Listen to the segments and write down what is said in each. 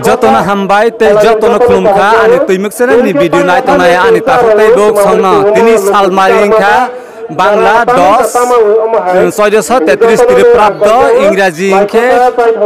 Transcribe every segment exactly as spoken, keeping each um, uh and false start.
Jotono hambai tei jotono khulumkha ani twimwk channel ni video nai tongnai ani takhuk tei bwswk songno. Tini salmari wngkha Bangla dos, eh, soidoso tetris Tripurabdo, Ingraji hwnkhe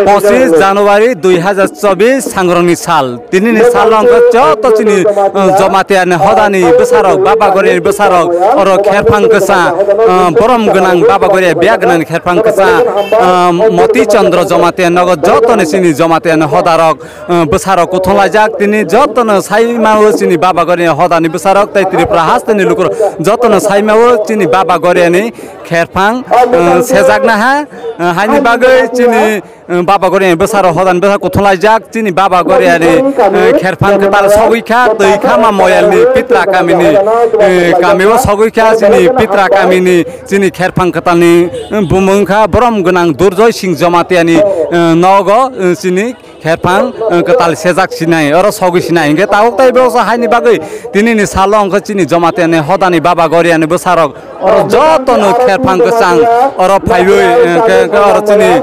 pochis January dui hazar chobis sangrongni sal. Tinini salo wngkha joto chini, eh, Jamatia ni hodani bwsarok, Baba Goriani bwsarok, oro kherphang kwsa, eh, borom gwnang Baba Goria biya gwnangni kherphang kwsa, eh, Moti Chandra Jamatia nogo jotoni chini Jamatia ni hodarok, eh, bwsarok kuthung laijak. Tini jotono saimao chini Baba Goriani hodani bwsarok tei Tripura hasteni lukurok jotono saimao chini Baba Goriani kherphang, eh, sejakna ha, eh, haini bagwi chini, eh, Baba Goriani bwsarok hodani bwsa kuthung laijak. Chini Baba Goriani, eh, kherphang kwtal sogwi kha, twi kha ma moyalni Pitra kamini, eh, kamio sogwi kha chini Pitra kamini chini kherphang kwtalni, eh, bumung kha borom gwnang Durjoy Singh Jamatiani, eh, nogo, eh, chini kherphang, eh, kwtal sejak sinai, oro sogwi sinai. Hingkhe tabuk tei bwsa haini bagwi tinini salo wngkha chini Jamatiani hodani Baba Goriani bwsarok oro jotono kherphang kwchang oro phaiwi, eh, khe, khe oro chini, eh,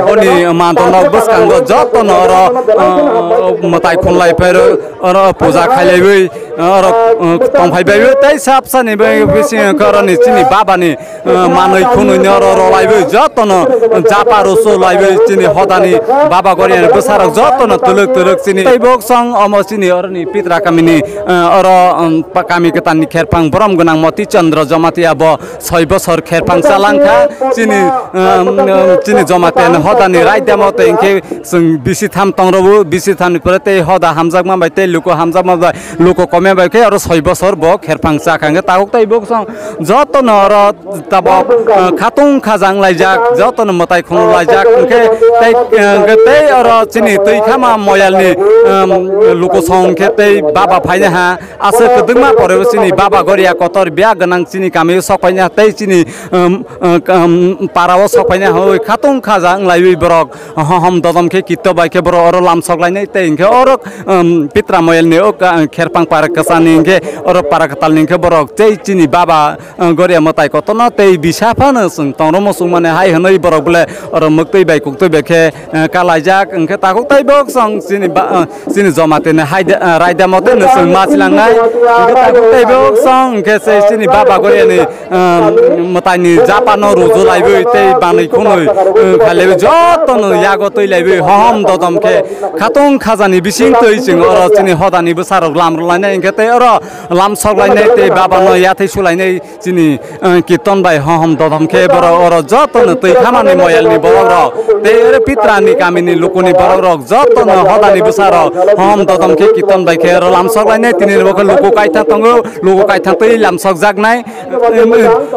boni mantonrok bwskango jotono oro, eh, mwtai khunlai phairo oro puja khailaiwi, eh, oro, eh, tongphai baiwi tei sapsani bai bising khe oroni chini babani, eh, manwi khunwi ni oro rolaiwi jotono japa rusu laiwi chini hodani Baba Goriani bwsarok jotono twlwk twlwk chini tei bwswk song omo chini oroni Pitra kamini, eh, oro, um, pa-, kami kwtalni kherphang borom gwnang Moti Chandra Jamatia bo soi bosor kherphang chalangkha chini, um, um, chini Jamatia ni hodani raidamo tei hwnkhe chwng bisi tham tongrobw, bisi thamni pore tei hoda hamjakma bai tei luku hamjakma bai luku komya bai khe oro soi bosor bo kherphang chakha hwnkhe tabuk tei bwswk song jotono oro tabok, uh, khatung khajang laijak, jotono mwtai khunuk laijak, hwnkhe tei, uh, tei oro chini twi khama moyalni, um, luku song khe tei baba phaina ha, aswk kwdwkma porebo chini Baba Goria kotor biya gwnang chini kamio sok phaina tei chini, um, uh, um, parao sok phaina hoi khatung khaja wnglaiwi borok hohom dodom khe kitto bai khe borok oro lamsok lainai tei hwnkhe oro, um, Pitra moyalni o ka-, kherpang para kwchani hwnkhe oro para kwtalni hwnkhe borok tei chini baba, uh, Goria mwtai kotorno tei bisa phano chwng tongrwmo chwngmani hai hwnwi borok bole oro mwktwi bai kuktwi bai khe, uh, kalaijak hwnkhe takhuk tei bwswk chini ba-, uh, chini Jamatia ni haida, uh, raida mote no chwng ma silangnai hwnkhe takhuk tei bwswk hwnkhe se chini baba Goriani, um, mwtaini japano ruju laiwi tei banwi khunwi, um, khailaiwi jotono yago twi laiwi hohom dodom khe khatung khajani bising twi chwng oro chini hodani bwsarok lam rwlainai hwnkhe tei oro lam sok lainai tei babano yathai sulainai chini, uh, kirton bai hohom dodom khe borok oro jotono twi khamani moyalni borokrok tei oro Pitrani kamini lukuni borokrok jotono hodani bwsarok hohom dodom khe kirton bai khe oro lam sok lainai tini bo khe luku kaithang tongo luku kaithang twi lam sok jaknai.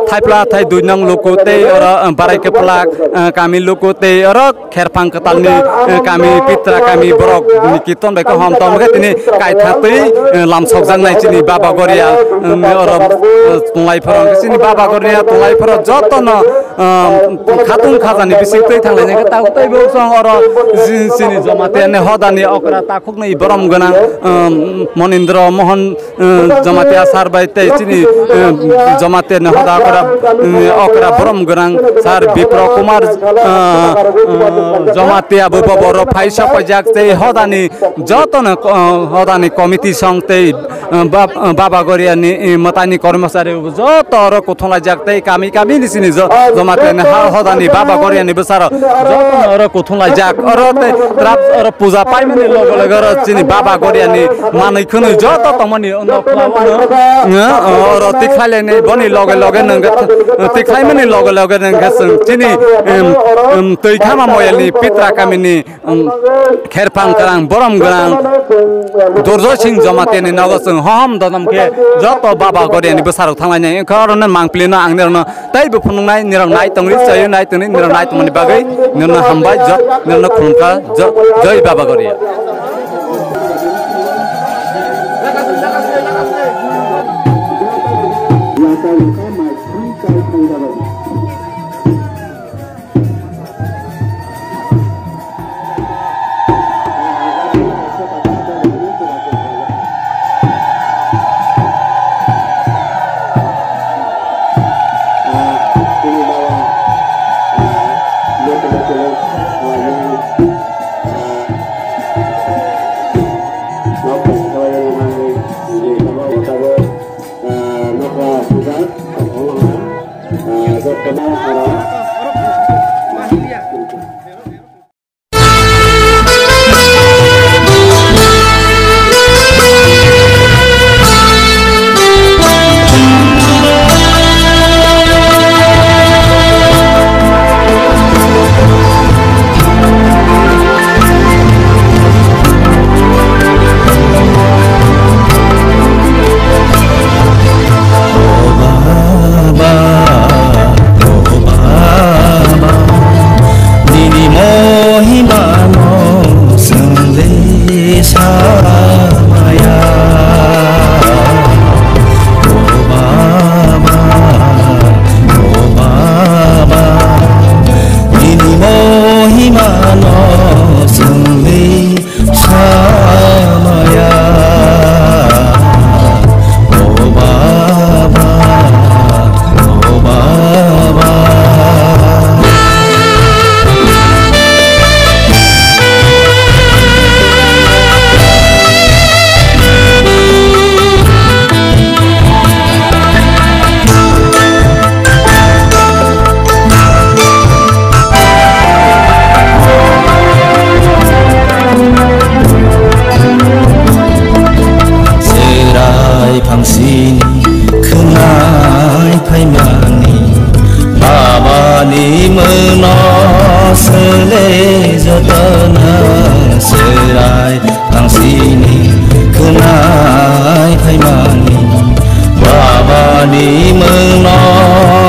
Thaipla thai dui nong luku tei oro, eh, barai kwplak, eh, kami luku tei oro kherphang kwtalni, eh, kami Pitra kami borok ni kirton bai khe hom tom khe tini kaitha twi, eh, lam sokjaknai chini baba Goria, eh, oro, eh, tunglai phoro hwnkhe chini baba Goria tunglai phoro jotono, eh, khatung khajani bising twi thanglainai khe tabuk tei bwswk oro chini Jamatia ni hodani okra takhuknwi borom gwnang, eh, Monindra Mohan, eh, Jamatia sar bai tei chini, eh, Jamatia ni hoda okra, eh, okra borom gwnang sar Bipro Kumar, eh, eh, Jamatia bo bo boro phai sok paijak tei hodani jotono, eh, hodani committee song tei, eh, bab-, eh, baba Goria ni, eh, mwtaini kormosari joto oro kuthung laijak tei kami kami ni chini jo-, Jamatia ni ha-, hodani baba Goria ni bwsarok jotono oro kuthung laijak oro tei trap oro puja paimani loge loge oro chini baba Goria ni manwi khwnwi joto tongmani nok khwlao no, eh, oro tikhlai lainai boni loge loge nang tikhlaimani loge loge nang khe chwng chini, em, em, twi khama moyal ni Pitra kami ni, em, kherphang kwrang borom gwnang Durjoy Singh Jamatia ni nogo chwng hohom dodom khe joto baba Goria ni bwsarok thanglainai wngkha oro no mangpili no ang nirok no tei bo phunuknai nirok nai tongwi chawi nai tongwi nirok nai tongmani bagwi nirok no hambai jo nirok no khulumkha jo joi baba Goria.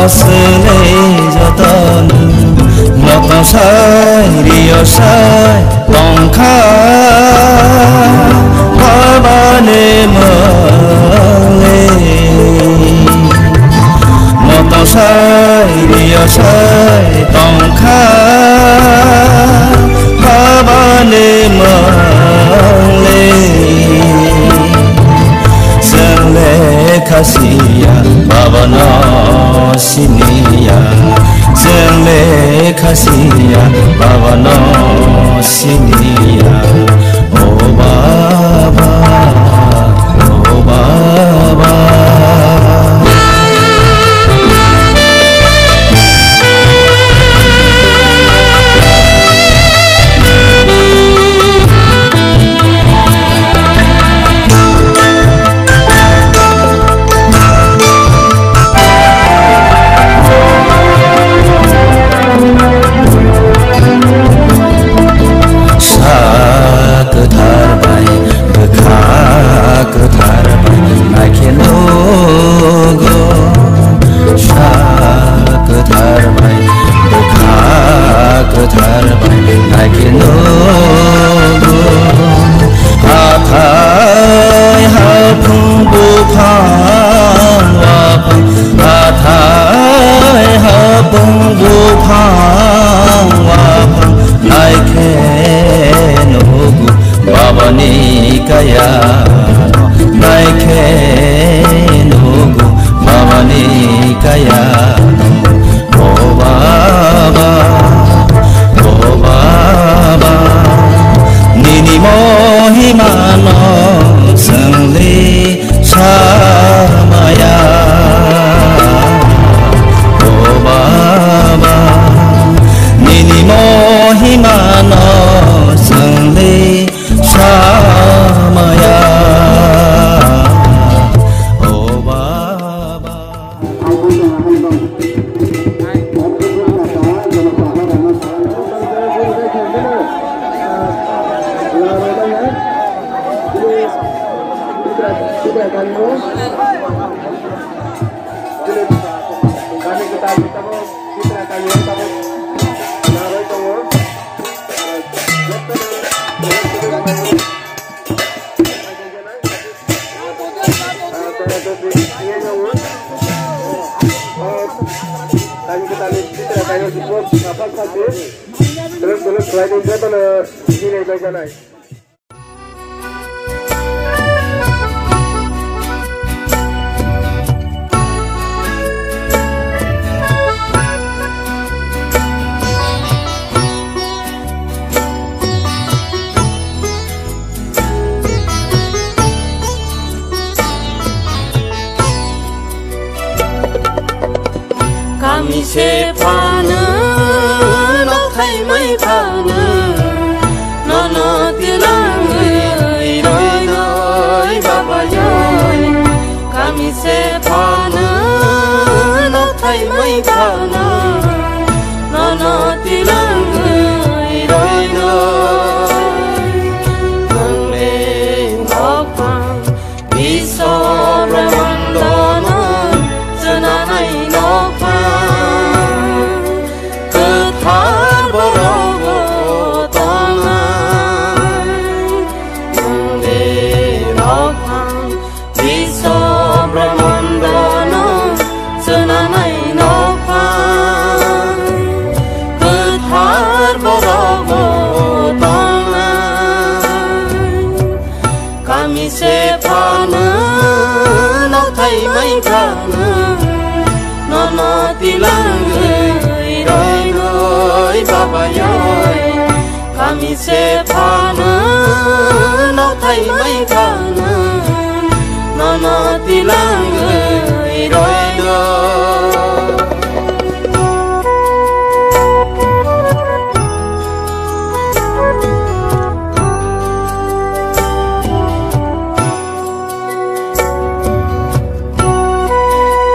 Sele jotono moto sai rio sai tongkha babani mole. Moto sai rio sai tongkha babani mole. Chwng lekha siya, babano siniya. Chwng lekha siya, babano siniya. O baba, o baba. Sa kwthar bai, bwkha kwthar bai, naikhe nugo. Sa kwthar bai, bwkha kwthar bai, naikhe nugo. Hathai haphung buphang waphang, hathai haphung buphang waphang, naikhe nugo. Babani kaya, naikhe nugo, babani kaya. O baba, o baba, nini mohimano chwngli samaya. O baba, nini mohimano chwngli samaya. O baba. Kami se phano, nok thaimai phano, nono tilangwi roi roi babayoi. Kami se phano, nok thaimai phano, nono tilangwi roi roi. Nongle nok phang Biswa Brahmandono chwnanai nokphang, kwthar borogo tongnai. Nongni nokphang Biswa Brahmandono chwnanai nokphang, kwthar borogo tongnai. Kami se phano, nok thaimai phano, nono tilangwi roi roi babayoi. Kami se phano, nok thaimai phano, nono tilangwi roi roi.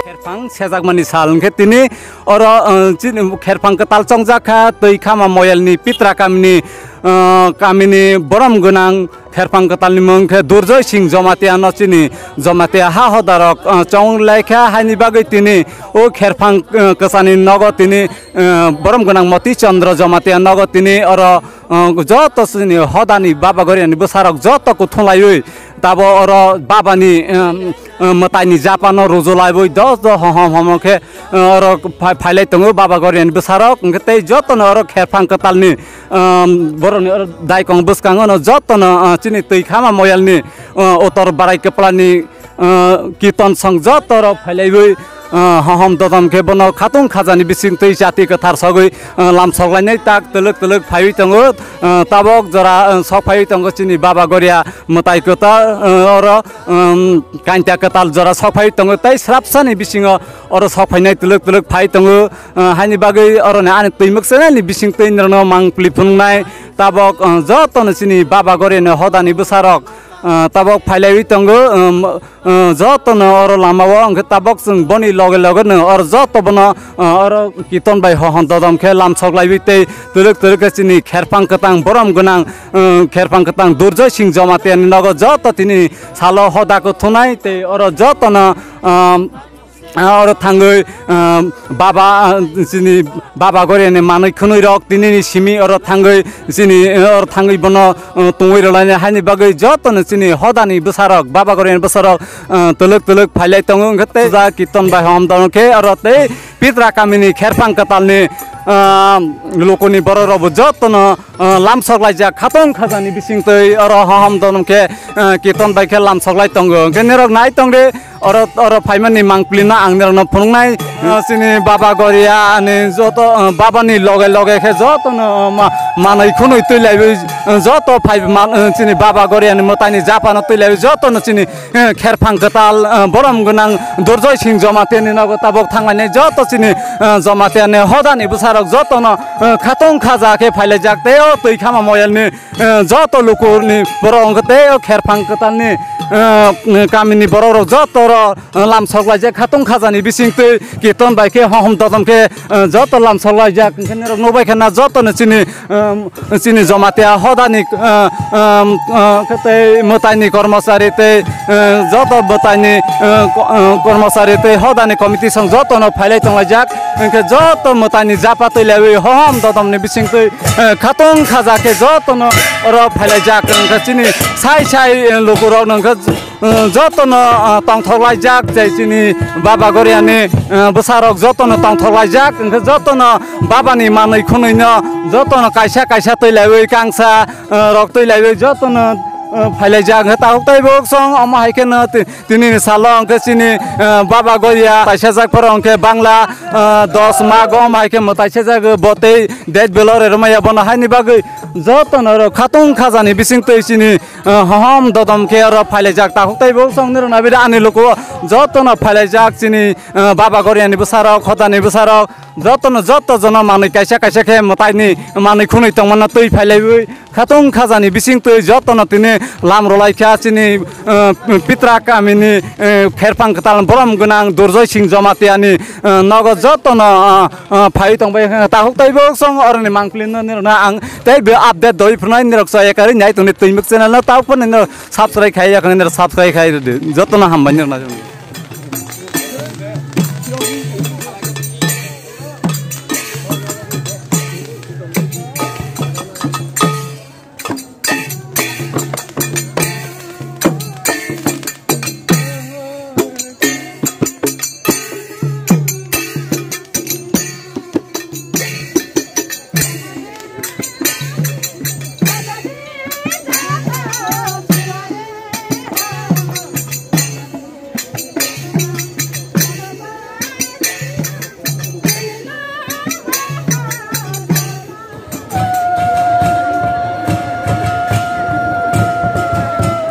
Kherphang sejakmani sal hwnkhe tini oro, uh, chini kherphang kwtal chongjak kha, twi khama moyalni Pitra kamini ah, kamini borom gwnang kherphang kwtalni mung khe Durjoy Singh Jamatia no chini Jamatia ha hodarok, ah, chong laikha, haini bagwi tini o kherphang, ah, kwchani nogo tini, ah, borom gwnang Moti Chandra Jamatia nogo tini oro, ah, joto chini hodani Baba Goriani bwsarok joto kuthung laiwi tabo oro babani, um, um, mwtaini japano rujulaiwi dos dos hom hom hom khe, uh, oro phai-, phailai tongo Baba Goriani bwsarok, hwnkhe tei jotono oro kherphang kwtalni, um, borokni oro daikong bwskango no jotono, uh, chini twi khama moyalni, uh, utor barai kwplani, uh, kiton song joto rok phailaiwi, uh, hohom dodom khe bono khatung khajani bising twi chati kwthar sogwi, uh, lam soklainai tak twlwk twlwk phaiwi tongo, uh, tabok jora, uh, sok phaiwi tongo chini Baba Goria mwtai kwtal, uh, oro, um, kainta kwtal jora sok phaiwi tongo tei srapsani bisingo oro sok phainai twlwk twlwk phai tongo, uh, haini bagwi oroni ani twi mwksenani bising twi norokno mang pli phunuknai tabok, uh, jotono chini Baba Goriani hodani bwsarok, uh, tabok phailaiwi tongo, um, uh, jotono oro lamao hwnkhe tabok chwng boni loge loge no oro joto bono, uh, oro kiton bai hohon dodom khe lam soklaiwi tei twlwk twlwk khe chini kherphang kwtang borom gwnang, uh, kherphang kwtang Durjoy Singh Jamatia ni nogo joto tini salo hoda kwthunai tei oro jotono, um, ah, oro thangwi, ah, baba, ah, chini Baba Goriani manwi khwnwi rok tinini simi oro thangwi chini, ah, oro thangwi bono, ah, tongwi rwlainai haini bagwi jotono chini hodani bwsarok, Baba Goriani bwsarok, ah, twlwk twlwk phailai tongo, hwnkhe tei puja kirtan bai hom dano khe oro tei Pitra kamini kherphang kwtalni, ah, lukuni borok rokbo jotono, ah, lam soklaijak khatung khajani bising twi oro hohom donom khe, ah, kirtan bai khe lam soklai tongo. Hwnkhe norok nai tongdi, oro, oro phaimani mangpili no ang norokno phunuknai. Ah, chini Baba Goria ani joto, ah, Baba ni loge loge khe jotono, ah, ma-, manwi khunwi twi laiwi, ah, joto phai man, ah, chini Baba Goria ni mwtai ni japa no twi laiwi jotono chini eh, kherphang kwtal, eh, borom gwnang Durjoy Singh Jamatia ni nogo tabok thanglainai joto chini, eh, Jamatia ni hodani bwsarok jotono, eh, khatung khaja khe phailaijak tei o twi khama moyal ni, eh, joto luku ni borok wngkha tei o kherphang kwtal ni, eh, kami ni borok rok joto ro, eh, lam soklaijak khatung khaja ni bising twi kirtan bai khe hohom dodom khe, eh, joto lam soklaijak hwnkhe norok nukbai khe na joto no chini, eh, chini Jamatia hodani, ah, ah, ah, tei mwtaini kormochari tei, ah, joto mwtaini, ah, ko-, ah, kormochari tei hodani committee song jotono phailai tonglaijak. Hwnkhe joto mwtaini japa twi laiwi hohom dodomni bising twi, ah, khatung khaja khe jotono oro phailaijak. Hwnkhe chini sai sai, ah, lukurok hwnkhe uh, jotono, uh, tongthok laijak, je chini Baba Goriani, uh, bwsarok jotono tongthok laijak, hwnkhe jotono Babani manwi khwnwino jotono kaisa kaisa twi laiwi kangsa, uh, rok twi laiwi jotono, uh, phailaijak, hwnkhe tabuk tei buk song omo hai kheno ti-, tinini salo hwnkhe chini, uh, Baba Goria taisajak phoro hwnkhe Bangla, uh, dos mago omo hai khe mwtai sajak bo tei date belore rwmaya bono haini bagwi jotono oro khatung khajani bising twi chini, uh, hohom dodom khe oro phailaijak takhuk tei bo song nirok nabi ani luku jotono phailaijak chini, uh, Baba Goriani bwsarok, hodani bwsarok jotono joto jono manwi kaisa kaisa khe mwtaini manwi khunwi tongmano twi phailaiwi khatung khajani bising twi jotono tini lam rwlaikha chini, uh, Pitra kamini, uh, kherphang kwtal borom gwnang Durjoy Singh Jamatia ni, uh, nogo jotono, uh, ah, phai tong bai kha. Takhuk tei bo song oroni mangpili no nirok na ang tei be update doi phunai nirok sa ekari nai tongni twi muk channel no tau phone nirok subscribe khai ya khani nirok subscribe khai rwdi. Jotono hambai nirok na.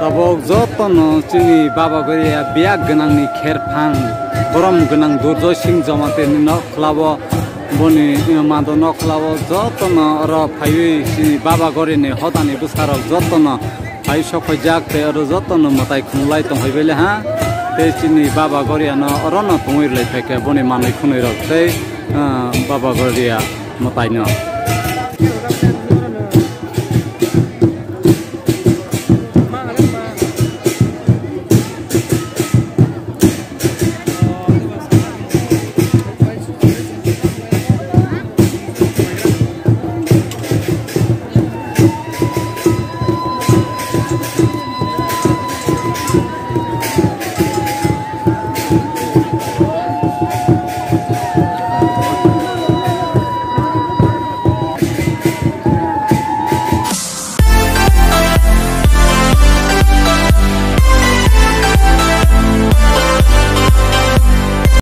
Tabok jotono chini Baba Goria biyak gwnangni kherphang, borom gwnang Durjoy Singh Jamatia ni nok khlao, boni mado nok khlao jotono oro phaiwi chini Baba Goria ni hodani bwsarok jotono phai sokphaijak tei oro jotono mwtai khunulai tongphai baile ha. Tei chini Baba Goria no oro no tongwi rwlai phaikha boni manwi khunui rok tei, ah, Baba Goria mwtai no.